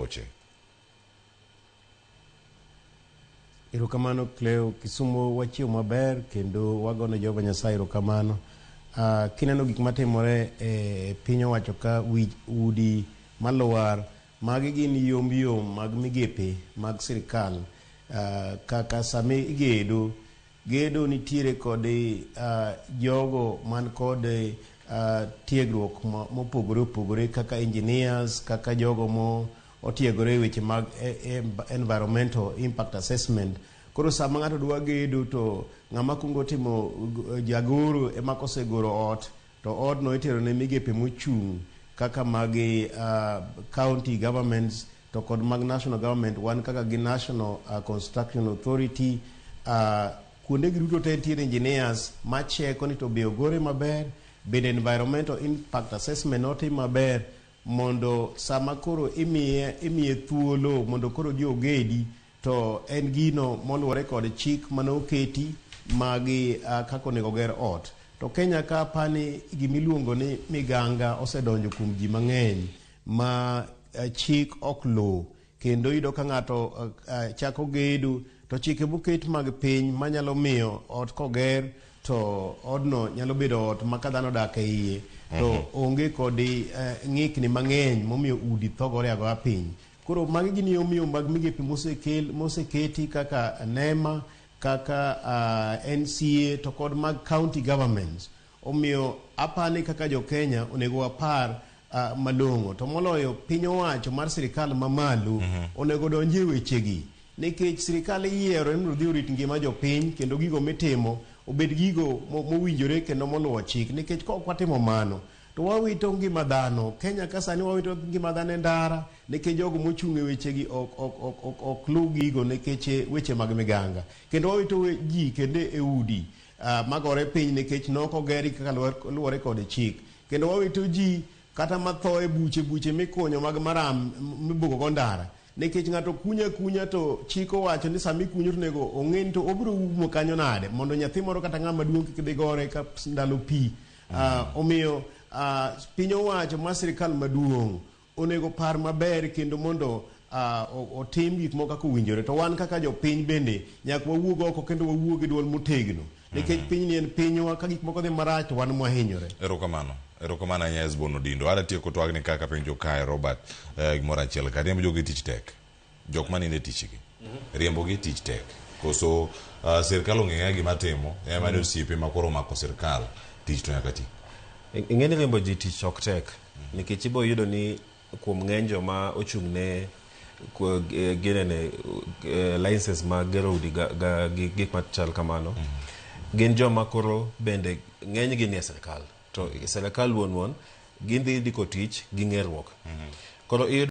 aoche. Erokamano Cleo, Kisumo wachiew maber kendo wagone Jehova Nyasaye erokamano. Kineno gik matimore e piny owacho ka wich udi malwar, magi gin yom yom mag migepe mag sirkal. Kaka sama igedo, gedo nitiere kod jogo man kod tiegruok mopogore opogore kaka engineers, kaka jogo mo otiegore e weche mag environmental impact assessment. Koro sama ng'ato dwa gedo to ng'ama kuongo timo jagoro ema kosegoro ot to odno itero ne migepe mochung' kaka mag county governments to kod mag national government wan kaka gi National Construction Authority kuonde gi duto te nitiere engineers macheko ni to be ogore maber bende environmental impact assessment notim maber mondo sama koro imiye imiye thuolo mondo koro ji ogedi to en gino moluwore kod chik mane oketi magi kaka onego ger ot. To Kenya ka apani gimiluongo ni miganga osedonjo kuom ji mang'eny ma chik ok luw kendo iyudo ka ng'ato chako gedo to chike moket mag piny manyalo miyo ot koger to odno nyalo bedo ot ma ka dhano odak e iye to onge kod ng'ikni mang'eny momiyo udi thogore agoya piny. Koro magi gin yom mag migepe mosekel moseketi kaka NEMA kaka NCA to kod mag county governments. Omiyo apani kaka jo Kenya onego wapar malong'o to moloyo piny owacho mar sirikal mamalo onego donji e wechegi nikech sirikal iyiero ni mondo odhi orit ngima jopiny kendo gigo mitimo obed gigo mowinjore kendo moluwo chik nikech kok watimo mano to wawito ngima dhano. Kenya ka sani wawito ngima dhano e ndara nikech jogo mochung' e wechegi ok luw gigo nikech weche mag miganga. Kendo wawito ji kendo e udi magore piny nikech nok ogergi kaka luwore kod chik. Kendo wawito ji kata matho e buche buche mikunyo mag maram mibugo go ndara nikech ng'ato kunya kunya to chik owacho ni sama ikunyo to onego ong'e ni to obiro umo kanyo nade mondo nyathi moro kata ng'ama duong' kik dhi gore ka ndalo pi. Omiyo piny owacho mar sirikal maduong' onego par maber kendo mondo otim gik moko kaka owinjore to wan kaka jopiny bende nyaka wawuog oko kendo wawuog gi duol motegno nikech pinyni en pinywa ka gik moko dhi marach to wan mwahinyore. Erokamano. Erokamano ahinya Hesbon Odindo. Ara tieko twagni kaka penjo kae Robert gimoro achiel ka riembo jogi tich tek. Jok maninde e tich gi. Riembo gi tich tek. Koso sirkal ong'e gima timo, ema ni osiepe ma koro omako sirkal tich to nyaka ti. Ing'e ni riembo ji tich ok tek nikech ibo yudo ni kuom ng'eny joma ochung' ne ginene license mag gero udi gi gik machal kamano gin joma koro bende ng'eny gi nie sirkal to sirkal wuon wuon gidhi ndiko tich gi ng'eruok koro iyudo